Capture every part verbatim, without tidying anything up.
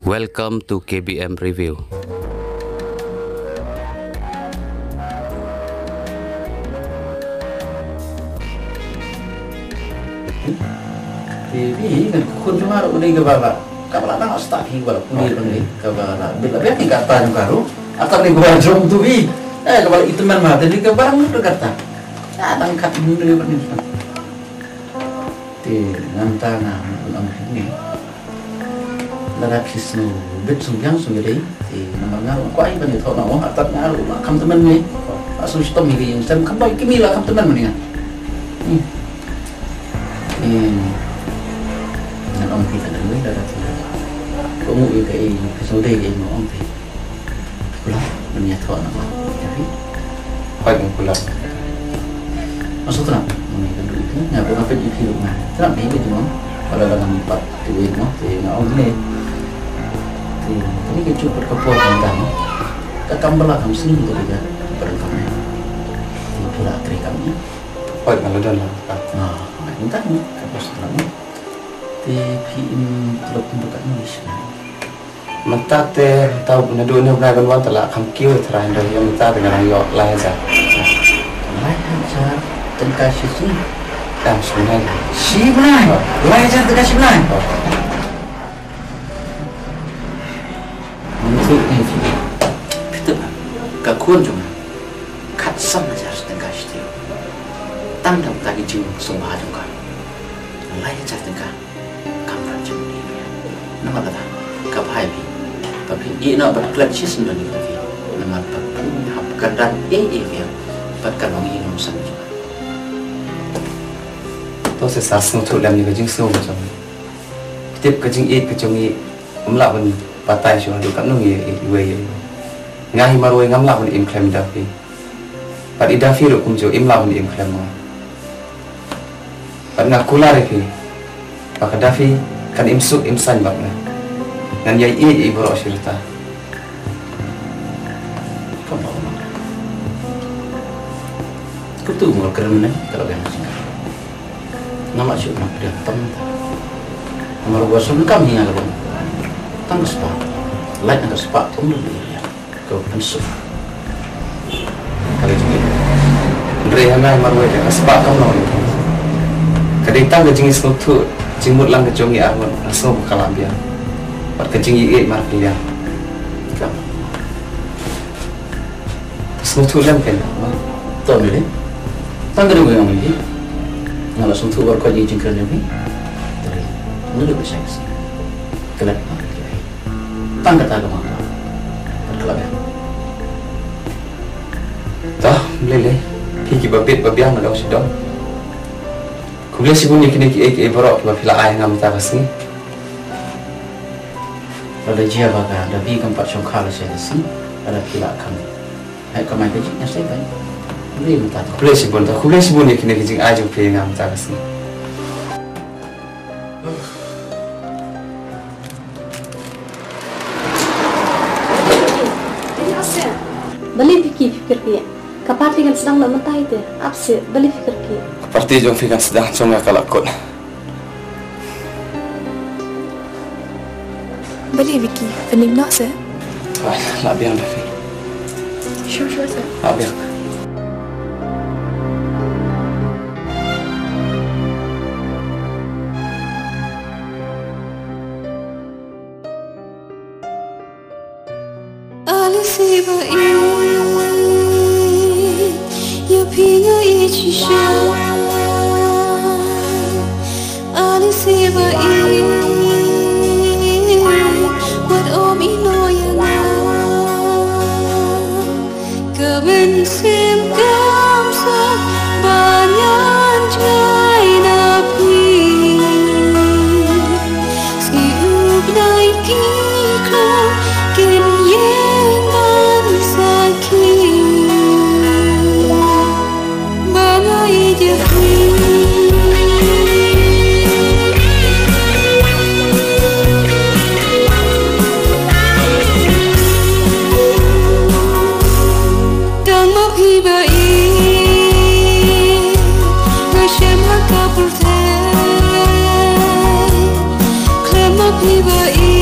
Welcome to K B M Review. Te phi ngan khun jong nga ruh u dei kaba la, kaba la nang start hi, kaba la pule ruh u dei kaba la bit la biang hi kata jong ka ruh. Ata ni kaba jong tu phi. Eh, kaba la itman ma te ni kaba ngut kata. Ah, tang kat mun dei ba ni. Te ngan ta nga mun am ni. Lada phi sngewbit sngewbiang sngewdei, te namar nga ruh kwah ban ïathoh na ong, hatat nga ruh la kham tymmen ne. La sngewshitom hi ka ïing stem, kham bai kmie la kham tymmen mane nga. Hmm. Te ngan ong phi, lada phi, lada phi, ko ngu ïa kaei phi sngewdei, kaei nga ong phi. Kular ban ïathoh na ong ïa phi. Hooid, nga kular. Nga sngewtynnat mynne ka dei ïa phi, nga buh nga peit ïa phi ruh nga tynnat ïa ka jingmut. Wat la dang pat te wei mo, te nga ong ne. Te kane ka juk bad ka por ka mynta mo, ka kam ba la kam sngewthuh ka dei ka pyrshah kam ne. Te phi la trei kam ne. Hooid, nga la don la ka. Nga hooid, mynta mo ka por sngewtynnat mo. Te phi im tlot kumba ka English ne. Mynta te, mynta naduh une u bnai ban wan te la kham kiew tharai, hynrei ïa mynta te nga dang ïoh lai hajar. Lai hajar tyngka shi sngi? Em, shi bnai. Shi bnai? Oh. Lai hajar tyngka shi bnai? Oh. Mynta ne phi, phi tip, ka khun jong nga khatsan hajar tyngka shi taïew. Tang da kata ka jingsngewbha jong ka. Lai hajar tyngka. Kam pat jam ni. Namar kata, ka bha ïa phi ba phin ïeh noh bad klet shisien bad phi. Namar ba phin hap kyrdan ei ei biang bad ka longïing longsem jong nga. To sir, sngewthuh lem ïa ka jingsngew ka jong ngi. Tip ka jingïeit ka jong ngi, ym lah ban batai shuh haduh katno ngi ïeit iwei ïa iwei. Nga hi marwei ngam lah ban im khlem da phi. Bad i da phi ruh kumjuh im lah ban im khlem nga. Bad nga kular ïa phi ba ka da phi kan im suk im saiñ bad nga. Ngan ïai ïeit ïa i baroh shi rta. Katu mo kren ne ka la biang singka. Namar shu na pdiang tam ta. Namar wa sum kam hi nga la bang. Tang ka spah. Lait na ka spah tum lu. Ka pynsuk. Ka la jingïeit. Hynrei hana marwei ka spah kam long. Ka dei tang ka jingsngewthuh jingmut lang ka jong ngi arngut, nga sngew ba ka la biang. Bad ka jingïeit mar phi biang. Ka sngewthuh lem kein ma. To ne dei. Tang ka dei ngi ong ïa phi. Nga la sngewthuh baroh ka jingkren jong phi. Te dei. Nga la ba shai ka sngi. Ka la. Tang kata ka ma ka. Ka la biang. Tah, ym lei lei. Phi kiba bit ba biang na dong sha dong. Khublei shibun ïa kine kiei kiei baroh kiba phi la ai ha nga mynta ka sngi. Lada jia ba ka Davi kam pat shongkha lashai lashisngi, lada phi la khang. Hai kamai ka jingïaseng ban. Khublei mynta. Khublei shibun, tah, khublei shibun ïa kine ki jingai jong phi ïa nga mynta ka sngi. Balei phi ki phi kyrkieh? Ka party kan sdang na mynta ite. Ap seh, balei phi kyrkieh? Ka party jong phi kan sdang, jong nga ka la kut. Balei Vicky, phin im noh seh? Ai, la biang da phi. Sure, sure seh. La biang. Alice ba i, ïa phi nga i shisha. Alice ba i, wat ym ïehnoh ïa nga. Ka mynsiem kam sah ban ïaid jai na phi. Sngi u bnai ki khlong kin ïeng ban sakhi. Ba nga ïeit ïa phi. Tang ma phi ba i, nga shem ha ka pyrthei. Khlem ma phi ba i,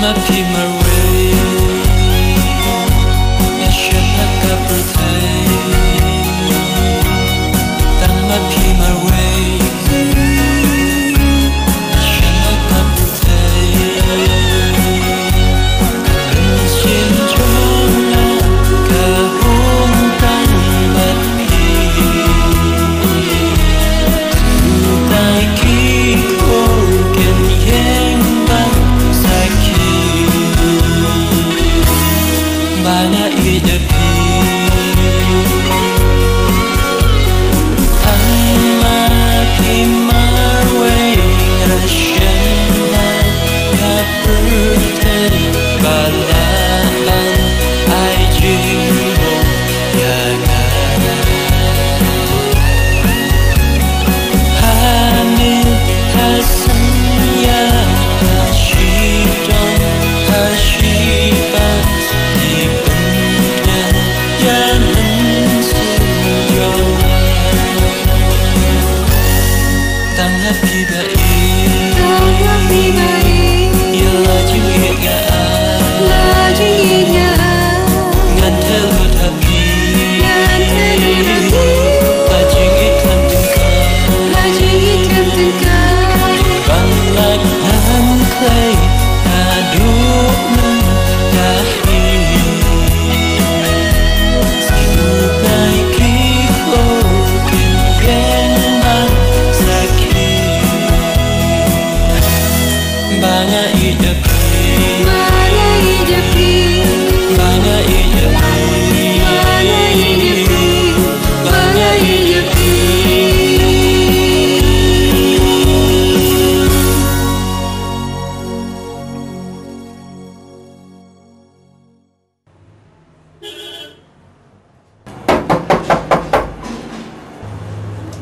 Ma phi marwei, nga shem ha ka pyrthei. Tang ma phi marwei, nga shem ha ka pyrthei. Ka mynsiem jong nga ka hung tang bad phi. Utai ki khun kin ïeng bad sakhi ba nga ïeit ïa phi. Tang ma phi marwei, nga shem ha ka pyrthei ba lah ban ai jingbun ïa nga. Hangne ha synñia, ha shitom, ha shibat, ngi pynïaid ïa mynsiem jong nga. Tang ha phi ba ïeit, tang ha phi ba ïeit, ïa la jingïeit nga ai, la jingïeit nga ai. Ngan theh lut ha phi, ngan theh lut ha phi, la jingïeit khlem tyngka, la jingïeit khlem tyngka. Ban lait ngan kloi haduh mynta hi. Sngewbha ki khun kin ïeng ban sakhi ba nga ïeit ïa phi. Ba nga ïeit ïa phi. Ba nga ïeit ïa phi. Ba nga ïeit ïa phi. Ba nga ïeit ïa phi.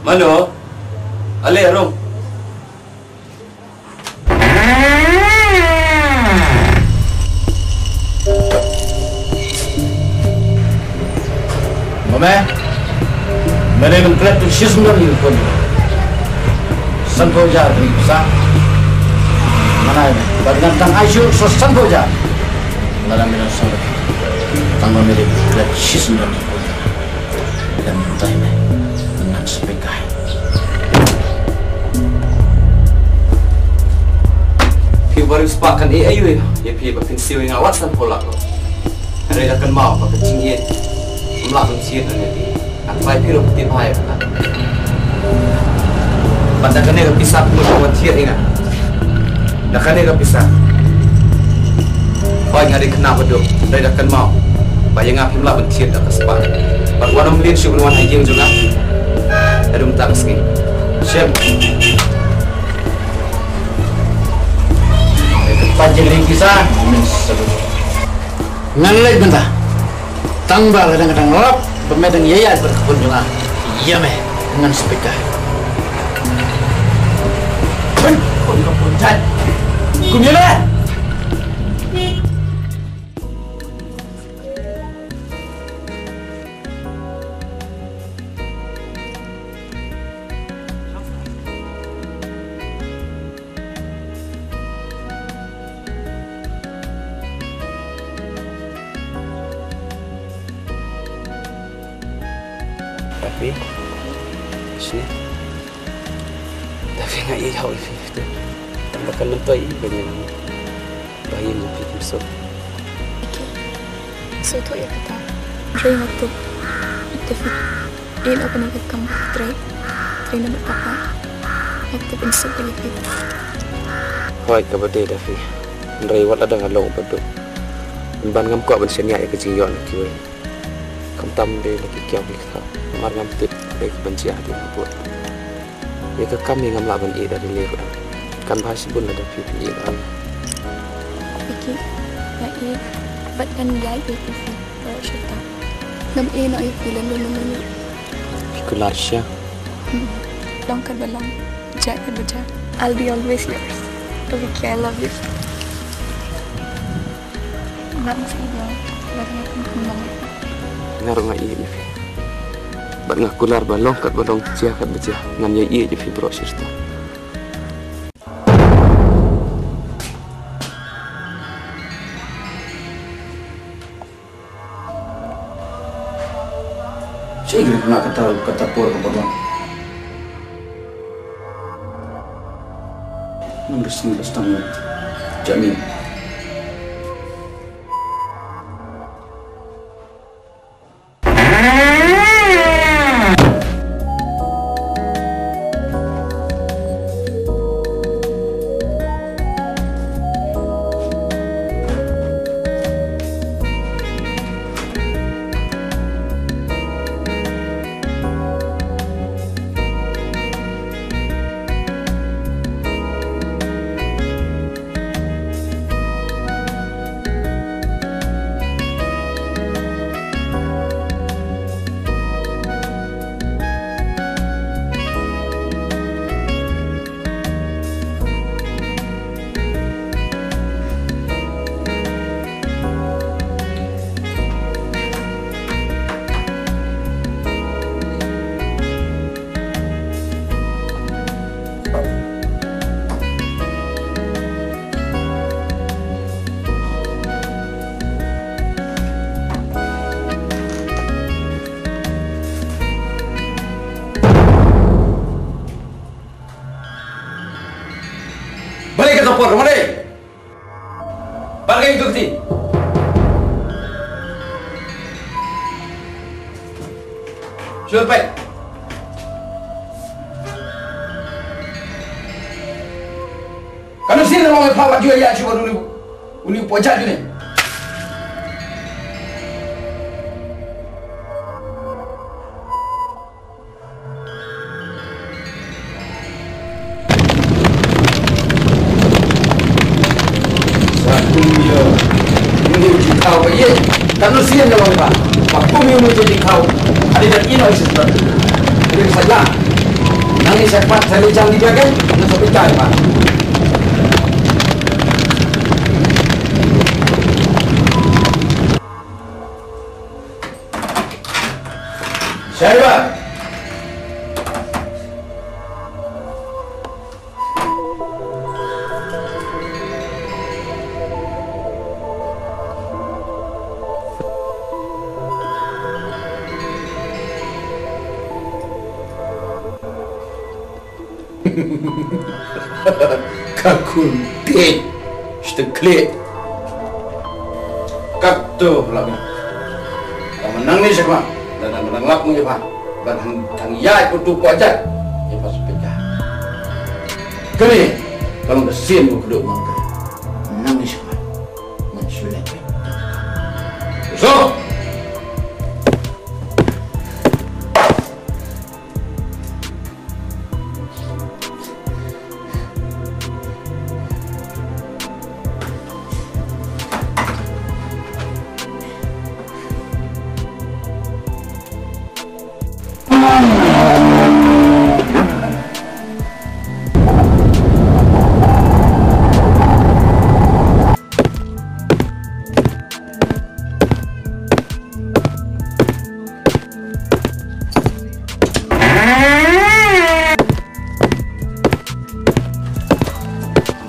Mano? Ale, rung. Mame, mane kan klet tu sis ngan ni pun. Sanphew hajar ni sa. Mana ini? Bad ngan tang ai shu sa sanphew hajar. Ngala mira sa. Tang ma mire klet sis ngan ni pun. Dan tai me. Ngan sepekai. Phi barim spah kan ïa ayu ïa phi ba phin siew ïa nga wat sanphew lak ruh. Hynrei da kynmaw ba ka jingïeit ym lah ban thied nangne. Nga trai phi ruh phi tip bha ïa kata. Bad da kane ka pisa phi mut ban thied ïa nga. Da kane ka pisa. Hooid nga dei khynnah baduk, hynrei da kynmaw ba ïa nga phim lah ban thied da ka spah. Bad wat nym leit shuh ban wan ha ïing jong nga. Haduh mynta ka sngi. Shem. Pat jingring pisa. Ngan leit mynta. Tang ba lada nga dang lap ba me dang ïaid bad ka khun jong nga, ïa me ngan speak. Khun ka khun jait. Kum ïa me. Dapi, sini. Dapi nga ïeit ha u ïeit te. Tang ba kan myntoi i ba ngi ba ïeit ïa phi kum suk. Okay. Sngewthuh ïa kata. Hynrei nga tip. Dapi. Ïeit na kane ka kam trei. Trei na bad papa. Nga tip in suk ïa phi. Hooid kaba dei Dapi. Hynrei wat la dang nga long baduk. Ban ngam kwah ban shaniah ïa ka jingïoh na kiwei. Khamtam dei la ki kiaw ki kha. Namar ngam tip dei ki ban jia dei na bud. Ïa ka kam ïa ngam lah ban ïeh da ri lei ruh em. Kan bha shibun lada phi phin ïeh da nga. Phi ki, nga ïeh bad ngan ïaid ïa phi baroh shi katta. Ngam ïeh noh ïa phi lem lem lem lem. Phi kular sha. Hmm. Long kat ba long, jia kat ba jia. I'll be always yours. Phi ki, I love you. Nga ruh nga ïeit ïa phi. Bad nga kular ba long kat ba long, jia kat ba jia, ngan ïa ïeit ïa phi baroh shi katta. Cik na kata kata por ka por. Nang resmi ka stang jami. Balik ka por, kemana? Balik itu keti. Sure, balik. Kano sien na long e pha wat jua ïa shuwa uni, uni pojat juni. Sa kum ïa uni u jingkhaw ba ïeit. Kano sien na long e pha. Ba kum ïa uni u jingkhaw. Ade dak ino isi sa. Ade sa ïa. Nang ïa sa pat sa leit jam di jaga. Nang sa pita ïa pha. Shaiba. Ka khun tieng. Shteng khlieh. Kato la ngi. Ka ma nang ni shakma. La nang nang lap ngi ba. Ban hang hang ïa ko tu ko aja. Ïa pas pika. Kane ka long ka sien ko kdo ma ka. Nang ni shakma. Man shu lek. So.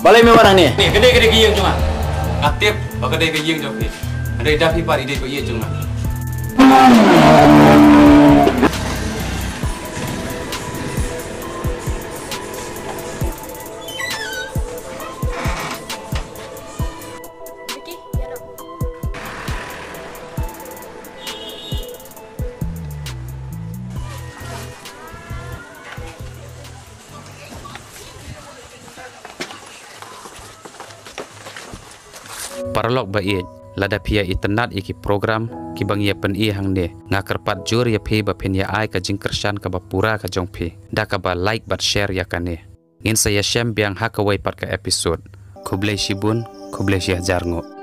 Balei me wan hangne? Ni, ka dei, ka dei ka ïing jong nga. Nga tip ba ka dei ka ïing jong phi. Hynrei da phi pat i dei ka ïing jong nga. Vicky, ïa noh. Paralok ba ïeit, lada phi ïa itynnad ïa ki program kiba ngi ïa pyni hangne, nga kyrpad jur ïa phi ba phin ïa ai ka jingkyrshan kaba pura ka jong phi da kaba like bad share ïa kane. Ngin sa ïashem biang ha kawei pat ka episode. Khublei shibun, khublei shihajar nguh.